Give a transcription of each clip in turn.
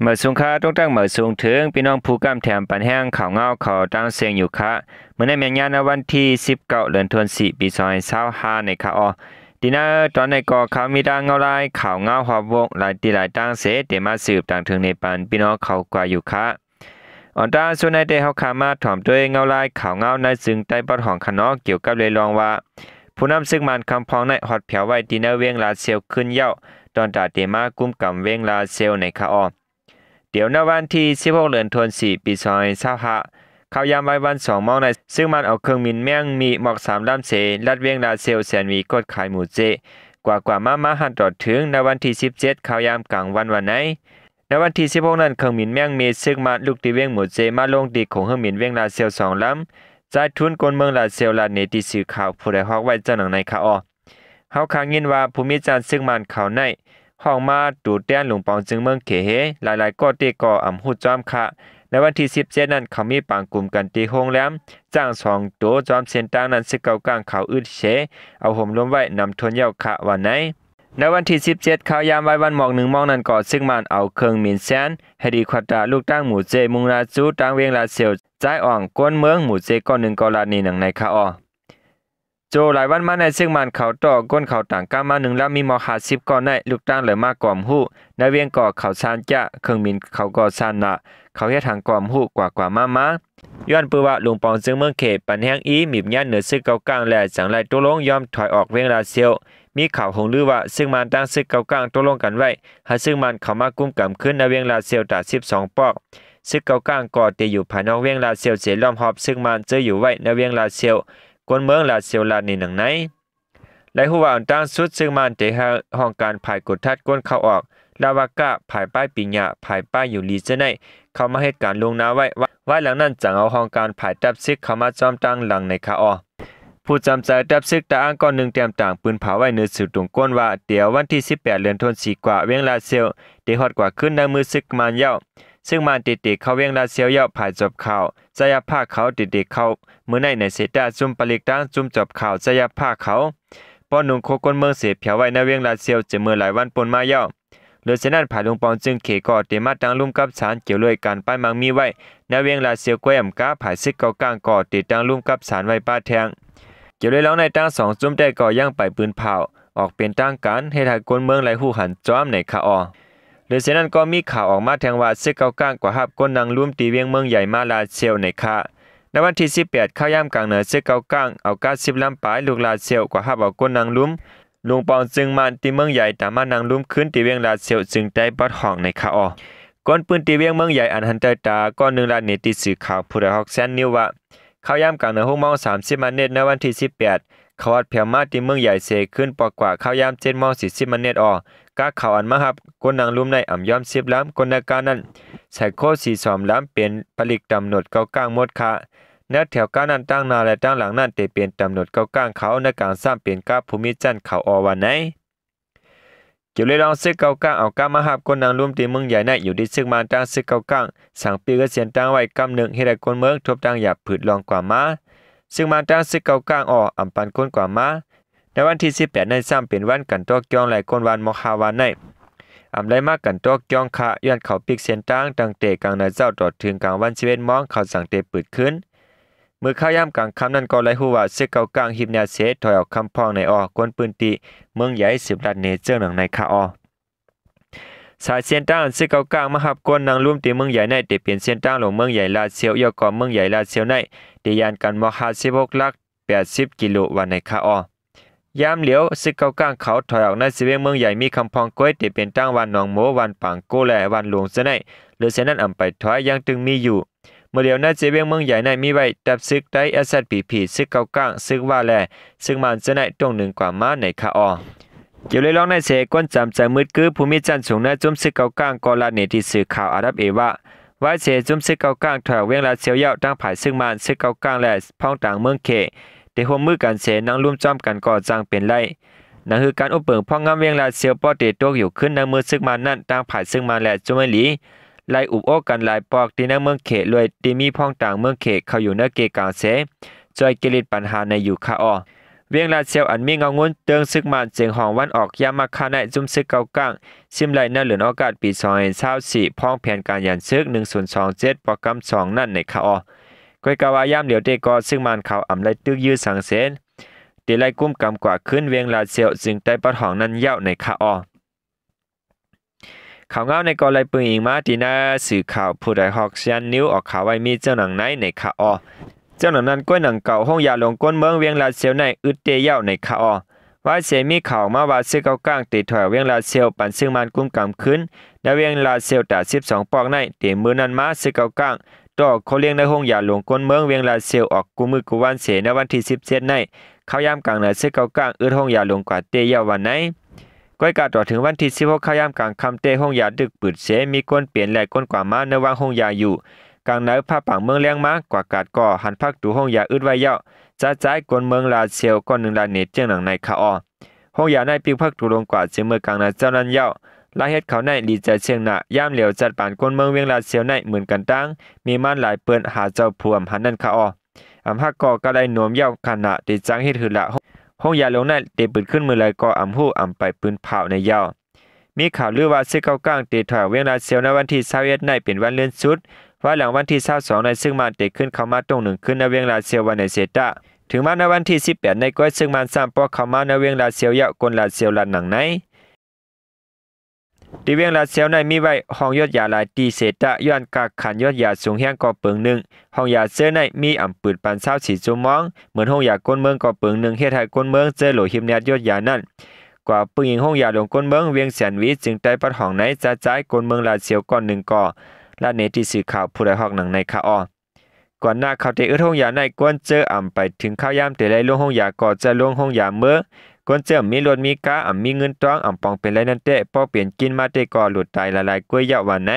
ເໝີສູງຄ່ະ ຕົງຕັ້ງເໝີສູງເຖິງພີ່ນ້ອງຜູ້ກຳແຖມປັນແຮງຂ່າວເງົາເຂົ້າຕ່າງເສັງຢູ່ຄ່ະ. ມື້ນີ້ແມ່ນຍາມໃນວັນທີສິບເກົ້າ ເດືອນທີສີ່ ປີສອງພັນຊາວຫ້າ ນີ້ຄ່ະ. ທີ່ໃນຕອນນີ້ກໍເຂົາມີດາງເງົາລາຍຂ່າວເງົາຮອບວົງຫຼາຍທີ່ຫຼາຍຕ່າງເສ ເດມາສືບຕາງເຖິງໃນປັນພີ່ນ້ອງເຂົາກວ່າຢູ່ຄ່ະ. ອອນຕາສຸດໃນເດເຮົາຂ້າມາຖອມດ້ວຍເງົາລາຍຂ່າວເງົາໃນເຊິ່ງໃຕ້ບອດຫ້ອງຂະໜອກ ກ່ຽວກັບເລື່ອງວ່າ ຜູ້ນຳເຊິ່ງມານຄຳພອງໃນຮອດແຜວໄວ້ທີ່ໃນວຽງລາຊຽວຂຶ້ນເຍົາ ຕອນຕາເດມາກຸມກຳວຽງລາຊຽວໃນຄ່ະ. ດຽວໃນວັນທີສິບຫົກ ເດືອນທີສີ່ ປີສອງພັນຊາວຫ້າ ຂ່າວຍາມໄວວັນສອງໂມງໃນເຊິ່ງມານເອົາເຄື່ອງບິນແມງມີໝອກສາມລຳເສ ລັດວຽງລາຊຽວແຊນວີກົດຂາຍໝູເຈ ກວ່າກວ່າມາມາຫັນຕອດເຖິງໃນວັນທີສິບເຈັດ ຂ່າວຍາມກາງວັນວັນໃນ ໃນວັນທີສິບຫົກນັ້ນ ເຄື່ອງບິນແມງມີເຊິ່ງມານລຸກທີ່ວຽງໝູເຈ ມາລົງທີ່ໂຂງເຮືອບິນວຽງລາຊຽວສອງລຳ. ຈາຍທຶນກົນເມືອງລາຊຽວລາດເນຕິສື່ຂ່າວຜູ້ໃດຮອກໄວ້ເຈົ້າໜັງໃນຄ່ະ. ເຮົາຂ້າງຍິນວ່າ ຜູ້ມີຈັນເຊິ່ງມານເຂົາໃນ ຮ້ອງມາຕູແຕນຫຼວງປອງຈຶ່ງເມືອງເຂເຮ ຫຼາຍໆກໍເຕກໍອຳຮູ້ຈ້ອມຄ່ະ. ໃນວັນທີສິບເຈັດນັ້ນ ເຂົາມີປາງກຸ່ມກັນທີ່ໂຮງແຮມ ຈ້າງສອງໂຕ ຈອມເສັ້ນທາງນັ້ນ ຊຶກເກົ້າກ້າງເຂົາອຶດເສ ເອົາໂຮມລົມໄວ້ນຳທົນເຍົາຄ່ະວ່າໃນ. ໃນວັນທີສິບເຈັດ ຂ່າວຍາມໄວວັນໝອກໜຶ່ງໂມງນັ້ນກໍ ຊຶກມານເອົາເຄື່ອງບິນແຊນ ເຮລີຄອບເຕີ ລຸກທາງໝູເຈ ມຸ່ງໜ້າສູ່ທາງວຽງລາຊຽວ ຈາຍອ່ອງກົນເມືອງໝູເຈ ກ້ອນໜຶ່ງກໍລາດນີ້ໜັງໃນຄ່ະ. ໂຈຫຼາຍວັນມາໃນເຊິ່ງມານເຂົາຕໍ່ກົນເຂົາຕ່າງກ້າມາໜຶ່ງລຳ ມີໝອກຫ້າສິບກ້ອນໃນ ລຸກທາງເລີມາກອມຮູ້ ໃນວຽງກໍເຂົາຊານຈະ ເຄື່ອງບິນເຂົາກໍຊານນະ ເຂົາເຮັດຫາງກອມຮູ້ກວ່າກວ່າມາມາ ຍ້ອນເປີວ່າ ຫຼວງປອງຈຶ່ງເມືອງເຂ ປັນແຮງອີ ມີບຍານເໜືອຊຶກເກົ້າກ້າງ ແລະ ຈັ່ງໄດ້ຕົກລົງຍອມຖອຍອອກວຽງລາຊຽວ. ມີຂ່າວຫົງລືວ່າ ຊຶກມານທາງຊຶກເກົ້າກ້າງຕົກລົງກັນໄວ້ ໃຫ້ຊຶກມານເຂົ້າມາກຸມກຳຄືນໃນວຽງລາຊຽວຕາສິບສອງປອກ. ຊຶກເກົ້າກ້າງກໍເຕຢູ່ພາຍນອກວຽງລາຊຽວເສ ລ້ອມຮອບຊຶກມານເຈີຢູ່ໄວ້ໃນວຽງລາຊຽວ ກົນເມືອງລາຊຽວລາດນີ້ໜັງໃນ. ໄດ້ຮູ້ວ່າອັນຕ່າງສຸດ ຊຶກມານເຕໃຫ້ຫ້ອງການຝ່າຍກົດທັດກົນເຂົ້າອອກ ລາວາກະ ຝ່າຍປ້າຍປີຍາ ຝ່າຍປ້າຍຢູ່ລີເຈີໃນ ເຂົ້າມາເຮັດການລ່ວງໜ້າໄວ້ ວາຍຫຼັງນັ້ນຈັ່ງເອົາຫ້ອງການຝ່າຍຕັບຊຶກເຂົ້າມາຈອມຕັ້ງຫຼັງໃນຄ່ະ. ຜູ້ຈຳໃຈຕັບຊຶກຕາອ່າງກ້ອນໜຶ່ງ ຕຽມຕາງປືນຜາໄວ້ເໜືອສູງຕົງກົ້ນວ່າ ດຽວວັນທີສິບແປດ ເດືອນທີສີ່ກວ່າ ວຽງລາຊຽວເຕຮອດກວ່າຂຶ້ນໃນມືຊຶກມານເຍົາ. ຊຶກມານເຕເຕເຂົ້າວຽງລາຊຽວເຍົາ ຝ່າຍຈອບຂ່າວ ໄຊຍະພາກເຂົາເຕເຕເຂົ້າມື້ໃນໃນເສຕາ ຊຸມປະລິກທາງຊຸມຈອບຂ່າວໄຊຍະພາກເຂົາ ປ້ອນນຸ່ງໂຄກົນເມືອງເສ ແຜວໄວ້ໃນວຽງລາຊຽວ ຈາກເມື່ອຫຼາຍວັນປົນມາເຍົາ. ເຫຼືອຈາກນັ້ນ ຝ່າຍຫຼວງປອງຈຶ່ງເຂກໍເຕມາຕັ້ງລຸມກັບສານ ກ່ຽວດ້ວຍການປ້າຍໝາກມີໄວ້ໃນວຽງລາຊຽວ ກ້ວຍອຳກາ ຝ່າຍຊຶກເກົ້າກ້າງກໍເຕຕັ້ງລຸມກັບສານໄວ້ປະແທງ. ກ່ຽວດ້ວຍລອງໃນທັງສອງຊຸມແຕ່ກໍຍັງໄປປືນຜາວ ອອກເປັນທາງການ ເຮັດໃຫ້ຄົນເມືອງໄດ້ຮູ້ຫັນຈອມໃນຄະອອ. ເຫຼືອຈາກນັ້ນກໍມີຂ່າວອອກມາແທງວ່າ ຊຶກເກົ້າກ້າງກວາດຮັບຄົນນັ່ງລຸມທີ່ວຽງເມືອງໃຫຍ່ມາລາຊຽວໃນຄະ. ໃນວັນທີສິບແປດ ຄາວຍາມກາງເໜືອ ຊຶກເກົ້າກ້າງເອົາກາສິບລຳປາຍ ລຸກລາຊຽວ ກວາດຮັບເອົາຄົນນັ່ງລຸມ ລຸງປອງຈຶ່ງມານທີ່ເມືອງໃຫຍ່ ຕາມມານັ່ງລຸມຄືນທີ່ວຽງລາຊຽວ ຈຶ່ງໄດ້ບັດຫ້ອງໃນຄະອ. ຄົນພື້ນທີ່ວຽງເມືອງໃຫຍ່ ອັນຫັນໃຕ້ຕາ ກໍໜຶ່ງລາດໜີຕິສື່ຂ່າວຜູ້ໃດຮອກແຊນນິວວ່າ ຄາວຍາມກາງເໜືອ ຫົກໂມງສາມສິບມາເນັດ ໃນວັນທີສິບແປດ ເຂົາຮອດແຜວມາທີ່ເມືອງໃຫຍ່ເສ ຄືນປອກກວ່າຄາວຍາມເຈັດໂມງສີ່ສິບມາເນັດ ອ. ກາເຂົາອັນມາຮັບຄົນນັ່ງລຸມໃນອຳຍອມສິບລຳ ຄົນໃນການັ້ນໃສ່ໂຄສີສອມລຳ ເປັນປະລິກຕຳຫຼວດເກົ້າກ້າງໝົດຄະ. ແນວແຖວການັ້ນ ຕັ້ງໜ້າ ແລະ ຕັ້ງຫຼັງນັ້ນ ເຕເປັນຕຳຫຼວດເກົ້າກ້າງເຂົາ ໃນກາງຊ້ຳເປັນກາຜູ້ມີຈັນເຂົາ ອ. ວ່າໃນ. ກ່ຽວເລື່ອງລາວຊຶກເກົ້າກ້າງເອົາກາມາຮັບຄົນນັ່ງລຸມທີ່ເມືອງໃຫຍ່ໃນ ຢູ່ທີ່ຊຶກມານທາງຊຶກເກົ້າກ້າງ ສັ່ງປິດເຂດເສັ້ນທາງໄວ້ກຳໜຶ່ງ ເຮັດໃຫ້ຄົນເມືອງທົບທາງຫຍາບຜືດລ່ອງກວ່າມາ. ຊຶກມານທາງຊຶກເກົ້າກ້າງ ອ. ອຳປັນຄົນກວ່າມາ. ໃນວັນທີສິບແປດໃນຊ້ຳເປັນວັນກັນຕອກຈອງ ແລະ ຄົນບ້ານໝອກຫ້າວານໃນ ອຳໄລມາກັນຕອກຈອງຄະ ຍ້ອນເຂົາປິດເສັ້ນທາງຕັ້ງແຕ່ກາງນາເຊົ້າ ຕໍ່ເຖິງກາງວັນສິບເອັດໂມງ ເຂົາຈັ່ງເຕເປີດຄືນ. ເມື່ອຄາວຍາມກາງຄ່ຳນັ້ນກໍໄດ້ຮູ້ວ່າ ຊຶກເກົ້າກ້າງຮີບຍາເສ ຖອຍອອກຄຳພອງໃນ ອ. ຄົນພື້ນທີ່ເມືອງໃຫຍ່ສືບລັດແນ່ເຈີໜັງໃນຄະອ. ສາຍເສັ້ນທາງອັນຊຶກເກົ້າກ້າງມາຮັບຄົນນັ່ງລຸມທີ່ເມືອງໃຫຍ່ໃນ ເຕເປັນເສັ້ນທາງຫຼວງເມືອງໃຫຍ່ລາຊຽວ ເອີກອມເມືອງໃຫຍ່ລາຊຽວໃນ ເຕຍ່າງກັນໝໍກຫ້າສິບຫົກຫຼັກ ແປດສິບກິໂລ ວ່າໃນຄະອ. ຍາມຫຼຽວຊຶກເກົ້າກ້າງເຂົາຖອຍອອກໃນຊະເວງເມືອງໃຫຍ່ ມີຄຳພອງກ້ວຍ ເຕເປັນທາງບ້ານໜອງໂມ ບ້ານປາງໂກ ແລະ ບ້ານຫຼວງເຈີໃນ ເຫຼືອເສຍນັ້ນອຳໄປຖອຍ ຍັງຕຶງມີຢູ່. ເມື່ອດຽວໃນຊະເວງເມືອງໃຫຍ່ໃນ ມີໄວ້ຕັບຊຶກໄທ ເອສແອສພີພີ ຊຶກເກົ້າກ້າງ ຊຶກວາ ແລະ ຊຶກມານເຈີໃນ ຕົງໜຶ່ງກວ່າມາໃນຄະອ. ກ່ຽວເລື່ອງລາວໃນເສ ຄົນຈຳໃຈມືດຄື ຜູ້ມີຈັນສູງໃນຊຸມຊຶກເກົ້າກ້າງ ກໍລາດໜີຕິສື່ຂ່າວ ອາຣັບເອ ວ່າ ວາຍເສຊຸມຊຶກເກົ້າກ້າງຖອຍອອກວຽງລາຊຽວແລ້ວ ທັງຝ່າຍຊຶກມານ ຊຶກເກົ້າກ້າງ ແລະ ພອງຕາງເມືອງເຂ ໄດ້ຮ່ວມມືກັນເສ ນັ່ງລຸມຈອມກັນກໍຈັ່ງເປັນໄດ້. ນຳຄືການອຸບເບິ່ງພອງງາມວຽງລາຊຽວ ພໍເຕຕົກຢູ່ຄືນໃນມືຊຶກມານນັ້ນ ທັງຝ່າຍຊຶກມານ ແລະ ຈຸມໄມລີ ໄລ່ອຸບໂອ້ກັນຫຼາຍປອກທີ່ໃນເມືອງເຂ ໂດຍທີ່ມີພອງຕາງເມືອງເຂເຂົ້າຢູ່ໃນເກກາງເສ ຊ່ວຍກິລິດບັນຫາໃນຢູ່ຄະອ. ວຽງລາດຊຽວອັນມີເງົາງຸ່ນເຕີງຊຶກມານເຊງຫອງວັນອອກ ຍາມມາຄາໃນຊຸມຊຶກເກົ້າກ້າງ ຊິມໄລ່ໃນເດືອນອອກາດປີສອງພັນຊາວສີ່ ພ້ອມແຜນການຢັນຊຶກໜຶ່ງສູນສອງເຈັດ ປະກຳສອງນັ້ນໃນຄະອໍ. ກ້ອຍກະວ່າຍາມຫຼຽວເຕກໍຊຶກມານເຂົາອຳໄລ່ຕຶກຢື້ສັງເສ ເຕໄລ່ກຸມກຳກວາຄືນວຽງລາດຊຽວ ຈຶ່ງໄຕ້ປັດຫ້ອງນັ້ນເຍົາະໃນຄະອໍ. ຂ່າວເງົາໃນກໍໄລ່ປຶງອີງມາທີ່ໜ້າສື່ຂ່າວຜູ້ໃດຮອກຊຽນນິວອອກຂ່າວໄວ້ມີເຈົ້າໜັງໃນໃນຄະອໍ. ເຈົ້າໜັງນັ້ນກ້ວຍໜັງເກົ່າ ໂຮງຢາຫຼວງກົ້ນເມືອງວຽງລາດຊຽວໃນອຶດເຕເຍົາະໃນຄະອໍ. ວາຍເສມີຂ່າວອອກມາວ່າຊຶກເກົ້າກ້າງເຕຖອຍອອກວຽງລາດຊຽວ ປັນຊຶກມານກຸມກຳຄືນ ໃນວຽງລາດຊຽວຕາສິບສອງປອກໃນ ເຕມື້ນັ້ນມາຊຶກເກົ້າກ້າງຕໍ່ໂຄລຽງໃນໂຮງຢາຫຼວງກົ້ນເມືອງວຽງລາດຊຽວອອກກູມື້ກູວັນເສ ໃນວັນທີສິບເຈັດໃນ ເຂົ້າຍາມກາງນາຊຶກເກົ້າກ້າງອຶດໂຮງຢາຫຼວງກວ່າເຕເຍົາະວ່າໃນ ກ້ອຍກະຕໍ່ເຖິງວັນທີສິບຫົກເຂົ້າຍາມກາງຄ່ຳເຕ ໂຮງຢາຕຶກປືດເສ ມີຄົນເປັນ ແລະ ຄົນກວ່າມາໃນວັງໂຮງຢາຢູ່ກາງໃນພາກປາງເມືອງແລງມາ ກວ່າກາດກໍຫັນພັກຕູໂຮງຢາອຶດໄວ້ເຍົາະ ຈະຈາຍກົ້ນເມືອງລາດຊຽວ ກ້ອນໜຶ່ງລາດເນເຈີງໜັງໃນຄະອໍ. ໂຮງຢາໃນປິກພັກຕູລົງກວ່າເສເມືອກາງນາເຈົ້ານັ້ນເຍົາະ ລາຍເຮັດເຂົາໃນດີໃຈເຊງໜ້າ ຍາມຫຼຽວຈັດປານກົ້ນເມືອງວຽງລາດຊຽວໃນໝື່ນກັນຕັ້ງ ມີມານຫຼາຍເປີນຫາເຈົ້າຜູ້ອຳຫັນນັ້ນຄະອໍ. ອຳຮັກກໍກະໄດ້ໂນ້ມເຍົາຂະໜາດເຕຈັ່ງເຮັດຫືລະ ໂຮງຢາຫຼວງນັ້ນເຕເປີດຂຶ້ນມື້ໃດກໍອຳຮູ້ອຳໄປປືນເຜົາໃນເຍົາະ. ມີຂ່າວລືວ່າຊຶກເກົ້າກ້າງເຕຖອຍອອກວຽງລາດຊຽວໃນວັນທີຊາວເອັດໃນເປັນວັນເລື່ອນສຸດ ວາຍຫຼັງວັນທີຊາວສອງໃນຊຶກມານເຕຂຶ້ນເຂົ້າມາຕົງໜຶ່ງຄືນໃນວຽງລາດຊຽວວ່າໃນເສຕະ ເຖິງມາໃນວັນທີສິບແປດໃນກ້ວຍຊຶກມານຊ້ຳປອກເຂົ້າມາໃນວຽງລາດຊຽວເຍົາະ ກົ້ນລາດຊຽວລາດໜັງໃນ ທີ່ວຽງລາດຊຽວໃນມີໄວ້ຫ້ອງຢົດຢາຫຼາຍຕີເສຕະ ຍ້ອນກາກຂັນຢົດຢາສູງແຮງກໍເປິງໜຶ່ງ ຫ້ອງຢາເຈີໃນມີອຳປືດປານຊາວສີ່ຊົ່ວໂມງ ເໝືອນໂຮງຢາກົ້ນເມືອງກໍເປິງໜຶ່ງ ເຮັດໃຫ້ກົ້ນເມືອງເຈີໂຫຼຫິບແນດຢົດຢານັ້ນ ກວ່າປຶງອີງໂຮງຢາຫຼວງກົ້ນເມືອງວຽງແສນຫວີ ຈຶ່ງໄຕ້ປັດຫ້ອງໃນຈະຈາຍກົ້ນເມືອງລາດຊຽວກ້ອນໜຶ່ງກໍລາດເນທີ່ສື່ຂ່າວຜູ້ໃດຮອກໜັງໃນຄະອໍ. ກ່ອນໜ້າເຂົາເຕອຶດໂຮງຢາໃນ ກວນເຈີອຳໄປເຖິງຄາວຍາມເຕໄລ່ລົງໂຮງຢາກໍຈະລົງໂຮງຢາເມີ ກວນເຈີອຳມີລົດມີກາ ອຳມີເງິນຕອງ ອຳປອງເປັນໄລ່ນັ້ນແຕ່ ພໍເປັນກິນມາເຕກໍຫຼຸດຕາຍຫຼາຍໆກ້ວຍເຍົາະວ່າໃນ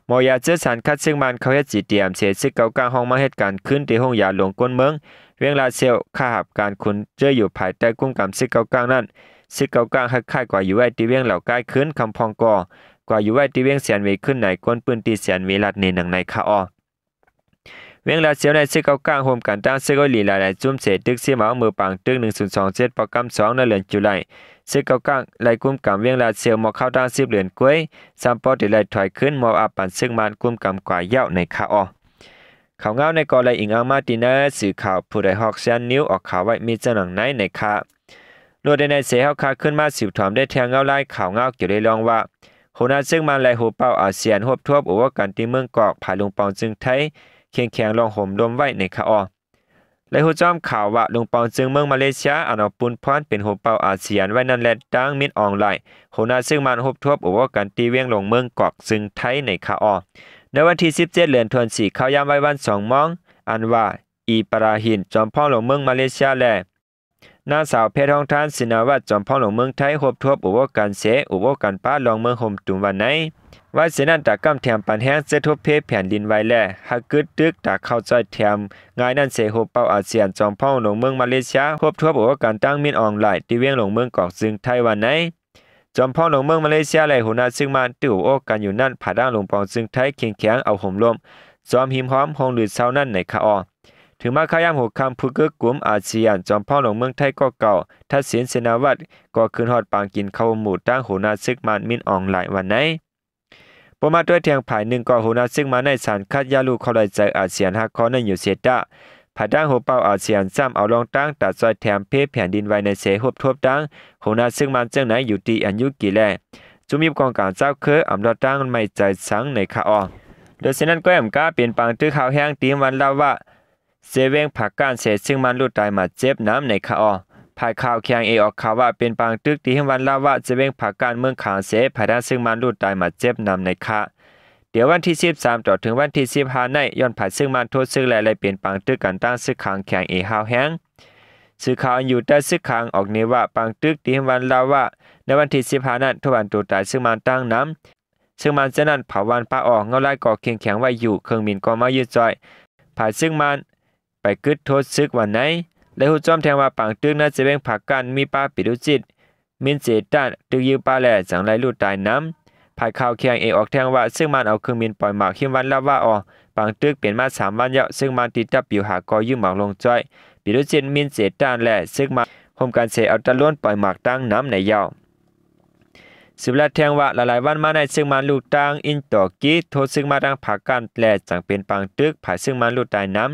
ໝໍຢາເຈີສານຄັດຊຶກມານເຂົາເຮັດສີຕຽມເສ ຊຶກເກົ້າກ້າງຫ້ອງມາເຮັດການຄືນທີ່ໂຮງຢາຫຼວງກົ້ນເມືອງວຽງລາດຊຽວ ຄ່າຮັບການຂຸນເຈີຢູ່ພາຍໃຕ້ກຸມກຳຊຶກເກົ້າກ້າງນັ້ນ ຊຶກເກົ້າກ້າງຮັກຄ້າຍກວ່າຢູ່ໄວ້ທີ່ວຽງເຫຼົ່າກ້າຍຄືນ ຄຳພອງກໍກວ່າຢູ່ໄວ້ທີ່ວຽງແສນຫວີຄືນໃນ ກວນພື້ນທີ່ແສນຫວີລາດເນໜັງໃນຄະອໍ. ວຽງລາດຊຽວໃນຊຶກເກົ້າກ້າງໂຮມກັນຕັ້ງຊຶກໂອຍຫຼີຫຼາຍໆຈຸ້ມເສ ຕຶກຊິມເອົາເມືອປາງຕຶກໜຶ່ງສູນສອງເຈັດ ປະກຳສອງໃນເດືອນຈຸໄລ ຊຶກເກົ້າກ້າງໄລ່ກຸມກຳວຽງລາດຊຽວໝໍເຂົ້າຕັ້ງສິບເດືອນກວ່າ ຊ້ຳປໍເຕໄລ່ຖອຍຄືນ ມອບອາປັນຊຶກມານກຸມກຳກວ່າເຍົາະໃນຄະອໍ. ຂ່າວເງົາໃນກໍໄລ່ອີງອ້າງມາທີ່ໜ້າສື່ຂ່າວຜູ້ໃດຮອກຊຽນນິວອອກຂ່າວໄວ້ມີເຈົ້າໜັງໃນໃນຄະ ລວດໃນໃນເສ ເຮົາຄາຂຶ້ນມາສືບຖອມໄດ້ແທ່ງເງົາລາຍຂ່າວເງົາກ່ຽວໃນລອງວ່າ ຫົວໜ້າຊຶກມານ ແລະ ຫົວເປົ່າອາຊຽນ ຮວບທວມໂອເວີກັນທີ່ເມືອງກອກ ພາຍລຸງປອງຊຶງໄທ ເຄັ່ງແຂງລອງໂຫມລົມໄວ້ໃນຄະອໍ. ແລະ ຮູ້ຈ້ອມຂ່າວວ່າ ລຸງປອງຊຶງເມືອງມາເລເຊຍ ອັນເອົາປຸນພອນເປັນຫົວເປົ່າອາຊຽນໄວ້ນັ້ນ ແລະ ຕັ້ງມິນອອງລາຍ ຫົວໜ້າຊຶກມານ ຮວບທວມໂອເວີກັນທີ່ວຽງຫຼວງເມືອງກອກ ຊຶງໄທໃນຄະອໍ. ໃນວັນທີສິບເຈັດເດືອນທວນສີ່ ເຂົ້າຍາມໄວວັນສອງໂມງ ອັນວ່າ ອີປາຣາຮິນ ຈອມພອງຫຼວງເມືອງມາເລເຊຍ ແລະ ນາງສາວ ແພທອງທານ ຊິນາວັດ ຈອມພອງຫຼວງເມືອງໄທ ຮວບທວມໂອເວີກັນເສ ໂອເວີກັນປະລອງເມືອງໂຮມຕຸມວ່າໃນ ວາຍເສນັ້ນ ຕາກຳແຖມປັນແຮງເຈີທົບເພແຜ່ນດິນໄຫວ ແລະ ຮັກກຶດຕຶກຕາເຂົ້າຈ້ອຍແຖມງ່າຍນັ້ນເສ ຫົວເປົ່າອາຊຽນ ຈອມພອງຫຼວງເມືອງມາເລເຊຍ ຮວບທວມໂອເວີກັນຕັ້ງມິນອອງລາຍ ທີ່ວຽງຫຼວງເມືອງກອກ ຊຶງໄທວ່າໃນ ຈອມພອງຫຼວງເມືອງມາເລເຊຍ ແລະ ຫົວໜ້າຊຶກມານ ຕື້ໂອກັນຢູ່ນັ້ນ ພາຍຫຼັງຫຼວງປອງຊຶງໄທ ເຄັ່ງແຂງເອົາໂຫມລົມ ຊ້ອມຮິມຮ່ອມໂຮງລືດເຊົານັ້ນໃນຄະອໍ. ເຖິງມາຄາຍາມຫົວຄ່ຳ ຜູ້ກຶກກຸມອາຊຽນ ຈອມພອງຫຼວງເມືອງໄທກໍເກົ່າ ທັດສິນ ຊິນາວັດ ກໍຂຶ້ນຮອດປາງກິນເຂົ້າໂຮມໝູ່ຕັ້ງຫົວໜ້າຊຶກມານ ມິນອອງລາຍວ່າໃນ ບໍ່ມາດ້ວຍແທງພາຍໜຶ່ງກໍ ຫົວໜ້າຊຶກມານໃນສານຄັດຢາລູກເຂົ້າໄດ້ໃຈອາຊຽນຫ້າຂໍ້ນັ້ນຢູ່ເສຕະ ພາຍທາງຫົວເປົ່າອາຊຽນຊ້ຳເອົາລອງຕັ້ງຕາຊ່ອຍແຖມເພແຜ່ນດິນໄຫວໃນເສ ຮວບທວມຕັ້ງຫົວໜ້າຊຶກມານເຈີງໃນຢູ່ທີ່ອັນຢູກີ ແລະ ຈຸມີກອງການເຈົ້າເຄີອຳລອດຕັ້ງໄມ້ໃຈສັງໃນຄະອໍ. ໂດຍສະນັ້ນ ກ້ອຍອຳກາເປັນປາງຕຶກຮາວແຮງທີ່ວັນລາວະ ເຊເວງຜາການເສ ຊຶກມານລູດຕາຍໝາດເຈັບນຳໃນຄະອໍ. ພາຍຂ່າວ ເຄ ເອ ອອກຂ່າວວ່າ ເປັນປາງຕຶກທີ່ເຮືອນວັນລາວະ ເຊເວງຜາການເມືອງຂາງເສ ພາຍທາງຊຶກມານລູດຕາຍໝາດເຈັບນຳໃນຄະ ດຽວວັນທີສິບສາມຕໍ່ເຖິງວັນທີສິບຫ້າໃນ ຍ້ອນພາຍຊຶກມານໂທດຊຶກ ແລະ ໄດ້ເປັນປາງຕຶກກັນຕັ້ງຊຶກຂາງ ເຄ ເອ ຮາວແຮງ. ສື່ຂ່າວອັນຢູ່ໃຕ້ຊຶກຂາງອອກແນວວ່າ ປາງຕຶກທີ່ເຮືອນວັນລາວະ ໃນວັນທີສິບຫ້ານັ້ນ ໂທດອັນໂຕຕາຍຊຶກມານຕັ້ງນຳ ຊຶກມານເຈົ້ານັ້ນເຜົາວັນປະອອກ ເງົາລາຍກໍເຄັ່ງແຂງໄວ້ຢູ່ ເຄື່ອງບິນກໍມາຢືດຈ່ອຍ ພາຍຊຶກມານ ໄປກຶດໂທດຊຶກວ່າໃນ ແລະ ຮູ້ຈ້ອມແທງວ່າ ປາງຕຶກໃນເຊເວງຜາການມີປະເປຕູຈິດ ມິນເຈຕານ ຕຶກຢື້ປະ ແລະ ຈັ່ງໄລ່ລູດຕາຍນຳ. ພາຍຂ່າວ ເຄ ເອ ອອກແທງວ່າ ຊຶກມານເອົາເຄື່ອງບິນປ່ອຍໝາກເຮືອນວັນລາວະອອກ ປາງຕຶກເປັນມາສາມວັນແລ້ວ ຊຶກມານຕິດດັບປິວຫາກໍຢື້ໝາກລົງຈ່ອຍ ປີໂຕເຈັດມິນເຈຕານ ແລະ ຊຶກມານຮ່ວມກັນເສຍເອົາຕະໂລນປ່ອຍໝາກຕັ້ງນຳໃນເຍົາ. ສືບລາດແທງວ່າ ຫຼາຍໆວັນມາໃນຊຶກມານລູກຕັ້ງອິນໂຕກີໂທຊຶກມາທາງຜາກ້ານ ແລະ ຈັ່ງເປັນປາງຕຶກ ຝ່າຍຊຶກມານລູກຕາຍນຳ.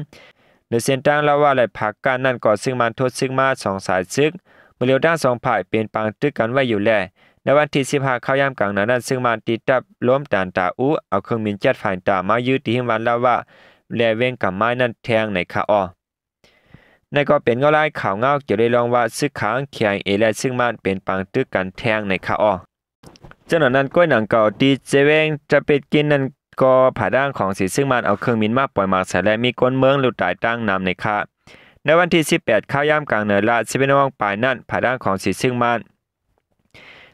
ໂດຍເສັ້ນທາງລາວາ ແລະ ຜາກ້ານນັ້ນກໍຊຶກມານໂທຊຶກມາສອງສາຍຊຶກ ເມື່ອຫຼຽວທັງສອງຝ່າຍເປັນປາງຕຶກກັນໄວ້ຢູ່ແລ. ໃນວັນທີສິບຫ້າ ຄາວຍາມກາງໜ້ານັ້ນ ຊຶກມານຕິດຕາບລົມຕານຕາອູ ເອົາເຄື່ອງບິນເຈັດໄຟຕາມາຢື້ທີ່ຫິມວັນລາວາ ແລະ ເວງກຳມາຍນັ້ນແທງໃນຄາອໍ. ນັ້ນກໍເປັນເງົາລາຍຂ່າວເງົາກ່ຽວໃນເລື່ອງວ່າຊຶກຂາງ ເຄໄອເອ ແລະ ຊຶກມານເປັນປາງຕຶກກັນແທງໃນຄາອໍ. ເຈົ້າໜ້ານັ້ນ ກ້ວຍໜັງເກົ່າທີ່ເຈເວງຕະເປັດກິນນັ້ນກໍ ຜາດາງຂອງສີຊຶກມານເອົາເຄື່ອງບິນມາປ່ອຍໝາກໃສ່ ແລະ ມີຄົນເມືອງລູກຕາຍຕັ້ງນຳໃນຄາ. ໃນວັນທີສິບແປດ ຄາວຍາມກາງເໜືອລາດ ສິບເອັດໂມງປາຍນັ້ນ ຜາດາງຂອງສີຊຶກມານ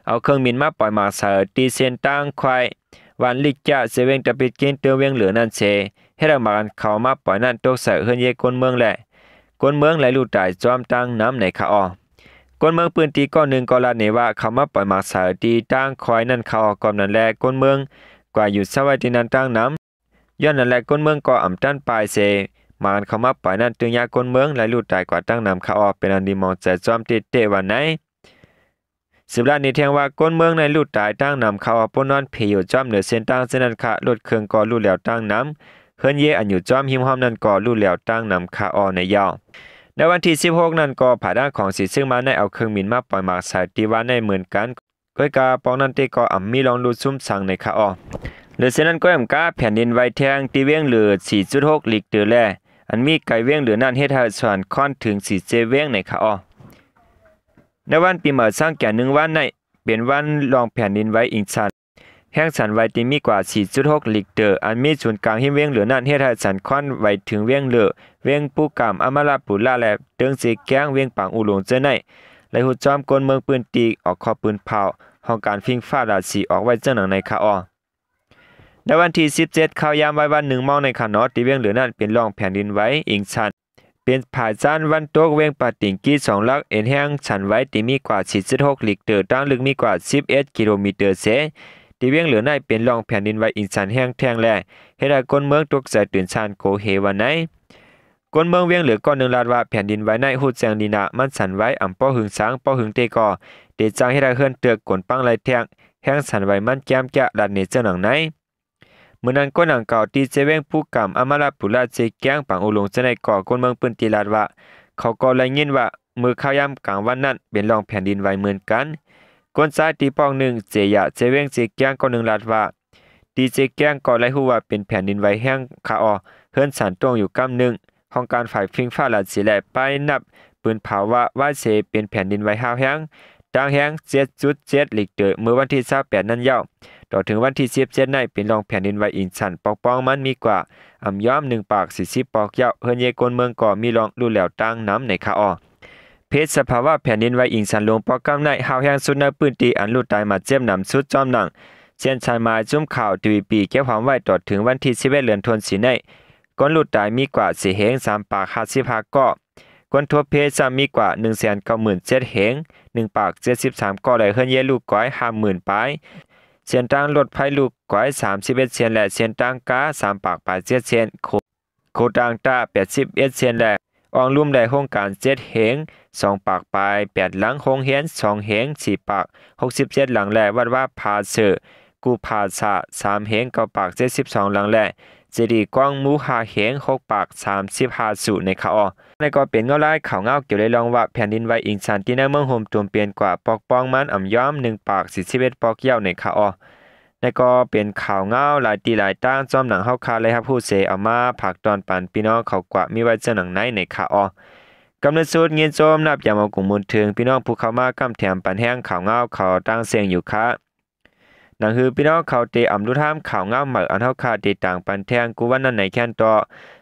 ເອົາເຄື່ອງບິນມາປ່ອຍໝາກໃສ່ທີ່ເສັ້ນທາງຄວາຍ ວັນລິກຈາ ເຊເວງຕະປິດກິນ ເຕີງວຽງເຫຼືອນັ້ນເສ ເຮັດໃຫ້ໝາກອັນເຂົາມາປ່ອຍນັ້ນຕົກໃສ່ເຮືອນເຍຄົນເມືອງ ແລະ ຄົນເມືອງໄດ້ລູກຕາຍຈ້ອມຕັ້ງນຳໃນຄາອໍ. ຄົນເມືອງພື້ນທີ່ກ້ອນໜຶ່ງກໍລາດແນວ່າ ເຂົາມາປ່ອຍໝາກໃສ່ທີ່ທາງຄວາຍນັ້ນຄາອໍ. ກ່ອນນັ້ນແລະ ຄົນເມືອງກວ່າຢູ່ຊາວໄວ້ທີ່ນັ້ນຕັ້ງນຳ. ຍ້ອນນັ້ນແລະ ຄົນເມືອງກໍອຳຕັນປາຍເສ ໝາກອັນເຂົາມາປ່ອຍນັ້ນ ຕຶງຍາຄົນເມືອງໄດ້ລູກຕາຍກວ່າຕັ້ງນຳຄາອໍ. ເປັນອັນດີມອງໃຈຈ້ອມເຕະໆວ່າໃນ ສືບລາດນີ້ແທງວ່າ ຄົນເມືອງໃນລູກຕາຍຕັ້ງນຳຄາອໍ ປົນນອນເພຢູ່ຈ້ອມເໜືອເສັ້ນທາງເຊັ່ນນັ້ນຄະ. ລົດເຄື່ອງກໍລູກແຫຼວຕັ້ງນຳ ເຮືອນເຍອັນຢູ່ຈ້ອມຮິມຮ່ອມນັ້ນກໍລູກແຫຼວຕັ້ງນຳຄາອໍໃນເຍົາ. ໃນວັນທີສິບຫົກນັ້ນກໍ ຜາດາງຂອງສີຊຶກມານໄດ້ເອົາເຄື່ອງບິນມາປ່ອຍໝາກໃສ່ທີ່ວ່າໃນເໝືອນກັນ ກ້ອຍກາປອງນັ້ນເຕກໍອຳມີລອງລູດຊຸມສັງໃນຄາອໍ. ເຫຼືອເຊັ່ນນັ້ນກ້ອຍອຳກາ ແຜ່ນດິນໄຫວແທງທີ່ວຽງເຫຼືອ ສີ່ຈຸດຫົກລິກເຕີ ແລະ ອັນມີໃກ້ວຽງເຫຼືອນັ້ນເຮັດໃຫ້ສັ່ນຄອນເຖິງສີ່ເຈວຽງໃນຄາອໍ. ໃນວັນປີໃໝ່ຊ້າງແກ່ໜຶ່ງວັນໃນ ເປັນວັນລອງແຜ່ນດິນໄຫວອິງຊັນ ແຮງສັ່ນໄຫວທີ່ມີກວ່າ ສີ່ຈຸດຫົກລິກເຕີ ອັນມີສູນກາງຮິມວຽງເຫຼືອນັ້ນ ເຮັດໃຫ້ສັ່ນຄອນໄຫວເຖິງວຽງເຫຼືອ, ວຽງປູກຳ, ອາມາລະປູລາ ແລະ ເຕີງເຊແກ້ງ, ວຽງປາງອູຫຼົງເຈີໃນ ແລະ ຮູ້ຈ້ອມຄົນເມືອງພື້ນທີ່ອອກຂໍ້ປືນເຜົາ ຫ້ອງການຟິງຟ້າລາດສີອອກໄວ້ເຈົ້າໜັງໃນຄາອໍ. ໃນວັນທີສິບເຈັດ ຄາວຍາມໄວວັນ ໜຶ່ງໂມງໃນຂະນະທີ່ວຽງເຫຼືອນັ້ນເປັນລອງແຜ່ນດິນໄຫວອິງຊັນ ເປັນພາຍຊານວັນຕົກວຽງປາຕິງກີສອງຫຼັກ ເປັນແຮງສັ່ນໄຫວທີ່ມີກວ່າ ສີ່ຈຸດຫົກລິກເຕີ ຕັ້ງເລິກມີກວ່າ ສິບເອັດກິໂລມີເຕີເສ ທີ່ວຽງເຫຼືອໃນເປັນລອງແຜ່ນດິນໄຫວອິງຊັນແຮງແທງ ແລະ ເຮັດໃຫ້ຄົນເມືອງຕົກໃຈຕື່ນຊານໂກເຮວ່າໃນ. ຄົນເມືອງວຽງເຫຼືອກ້ອນໜຶ່ງລາດວ່າ ແຜ່ນດິນໄຫວໃນຮູ້ແຈ້ງດີນາ ມັນສັ່ນໄຫວອຳບໍ່ຫຶງສັງ ບໍ່ຫຶງເຕກໍ ເຕຈັ່ງເຮັດໃຫ້ເຮືອນຕຶກກົນປັງໄຫຼແທງ ແຮງສັ່ນໄຫວມັນແກ້ມແກ້ລາດເນເຈົ້າໜັງໃນ. ມື້ນັ້ນ ຄົນດັ່ງກ່າວທີ່ເຈວຽງພູກຳ ອາມາລະປູລາ ເຈແກ້ງ ປາງອູຫຼົງ ເຈົ້າໃນກໍ ຄົນເມືອງພື້ນທີ່ລາດວ່າ ເຂົາກໍໄດ້ຍິນວ່າມື້ຄາວຍາມກາງວັນນັ້ນເປັນລອງແຜ່ນດິນໄຫວເໝືອນກັນ. ຄົນຊາຍທີ່ປອກໜຶ່ງ ເຈຢາ ເຈວຽງ ເຈແກ້ງ ກໍໜຶ່ງລາດວ່າ ທີ່ເຈແກ້ງກໍໄດ້ຮູ້ວ່າເປັນແຜ່ນດິນໄຫວແຮງຄາອໍ ເຮືອນສັ່ນຕົງຢູ່ກຳໜຶ່ງ. ຫ້ອງການຝ່າຍຟິງຟ້າລາດສີ ແລະ ໄປນັບປືນເຜົາວ່າ ວ່າເສເປັນແຜ່ນດິນໄຫວຮ້າວແຮງ ຕັ້ງແຮງ ເຈັດຈຸດເຈັດລິກເຕີ ເມື່ອວັນທີຊາວແປດນັ້ນເຍົາ. ຕໍ່ເຖິງວັນທີສິບເຈັດໃນ ເປັນລອງແຜ່ນດິນໄຫວອິງຊັນ ປອກປອງມັນມີກວ່າອຳຍອມ ໜຶ່ງປາກສີ່ສິບປອກເຍົາ. ເຮືອນເຍຄົນເມືອງກໍມີລອງລູດແຫຼວຕັ້ງນຳໃນຄາອໍ. ເພດສະພາວະແຜ່ນດິນໄຫວອິງຊັນຫຼວງປອກກຳໃນ ຮ້າວແຮງສຸດໃນພື້ນທີ່ ອັນລູກຕາຍມາເຈັບໜຳສຸດ ຈອມໜັງ ເຊັ່ນ ສາຍໝາຍ ຊຸມຂ່າວ ທີວີ ເກັບຫອມໄວ້. ຕໍ່ເຖິງວັນທີສິບເອັດເດືອນຖົນສີ່ໃນ ຄົນລູກຕາຍມີກວ່າ ສີ່ເຮງ ສາມປາກຫ້າສິບຫ້າກໍ. ຄົນທົ່ວເພຊ້ຳມີກວ່າ ໜຶ່ງແສນເກົ້າໝື່ນເຈັດເຮງ ໜຶ່ງປາກເຈັດສິບສາມກໍ ແລະ ເຮືອນເຍລູກກອຍ ຫ້າໝື່ນປາຍ. ເສັ້ນທາງລົດໄຟລູກກອຍ ສາມສິບເອັດເສັ້ນ ແລະ ເສັ້ນທາງກາ ສາມປາກປາຍເຈັດເສັ້ນ. ໂຄ ໂຄຕາງຕາ ແປດສິບເອັດເສັ້ນ ແລະ ອ່ອງລຸ່ມ ແລະ ໂຮງການ ເຈັດເຮງ ສອງປາກປາຍແປດຫຼັງ. ໂຮງຮຽນ ສອງເຮງ ສີ່ປາກຫົກສິບເຈັດຫຼັງ ແລະ ວັດວາຜາເສີ ກູພາສາ ສາມເຮງ ເກົ້າປາກເຈັດສິບສອງຫຼັງ ແລະ ເຈດີກວາງມູ ຫ້າເຮງ ຫົກປາກສາມສິບຫ້າສູໃນຄາອໍ. ນັ້ນກໍເປັນເງົາລາຍຂ່າວເງົາກ່ຽວໃນເລື່ອງວ່າ ແຜ່ນດິນໄຫວອິງຊັນທີ່ໃນເມືອງໂຮມຕຸມເປັນກວ່າ ປອກປອງມັນອຳຍອມ ໜຶ່ງປາກສີ່ສິບເອັດປອກເຍົາໃນຄາອໍ. ນັ້ນກໍເປັນຂ່າວເງົາຫຼາຍທີ່ຫຼາຍຕ່າງ ຈອມໜັງເຮົາຄາໄດ້ຮັບຮູ້ເສ ເອົາມາຝາກຕ້ອນປັນພີ່ນ້ອງເຂົາກວ່າມີໄວ້ເຈົ້າໜັງໃນໃນຄາອໍ. ກຳເນີດສຸດຍິນຊົມນັບຢາມເອົາກຸງບຸນເຖິງພີ່ນ້ອງຜູ້ເຂົ້າມາກຳແຖມປັນແຮງຂ່າວເງົາເຂົາຕ່າງເສັງຢູ່ຄະ. ໜັງຮືພີ່ນ້ອງເຂົາເຕອຳລຸດຮາມຂ່າວເງົາໃໝ່ ອັນເຮົາຄາຕິດຕາມປັນແທງກູວັນນັ້ນໃນແຄນຕໍ່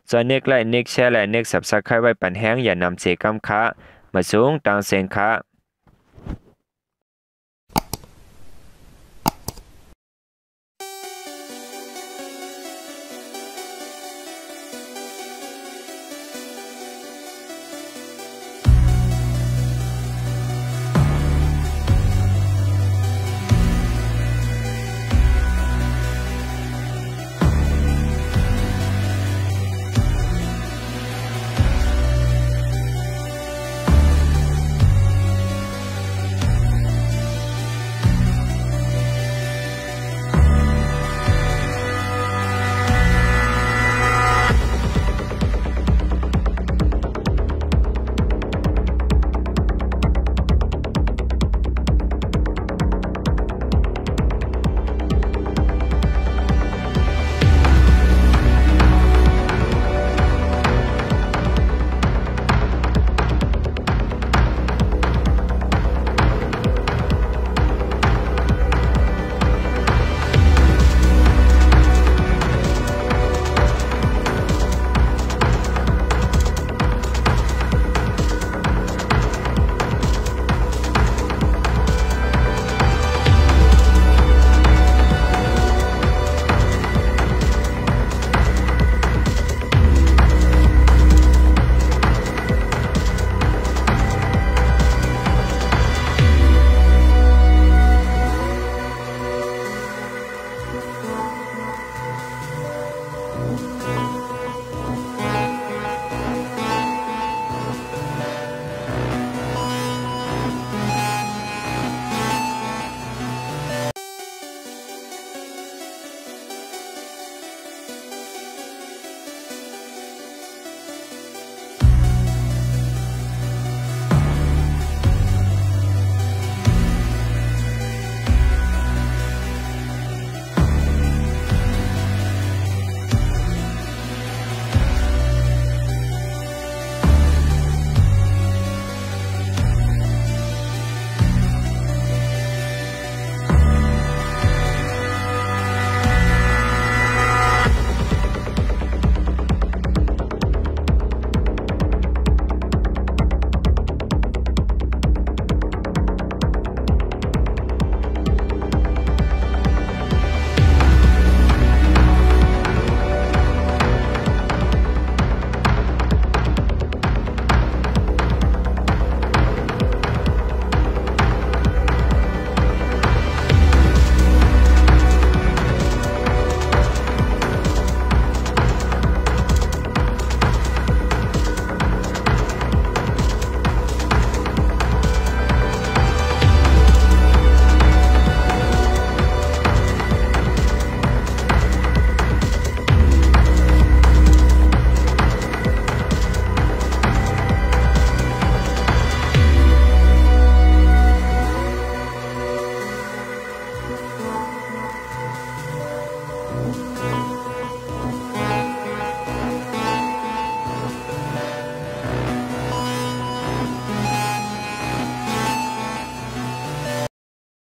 ຊ່ອຍເນັກໄລ້ ເນັກແຊ ແລະ ເນັກຊັບສະໄຄໄວ້ປັນແຮງຢ່ານຳເສກຳຄະ. ມາສູງຕ່າງເສັງຄະ.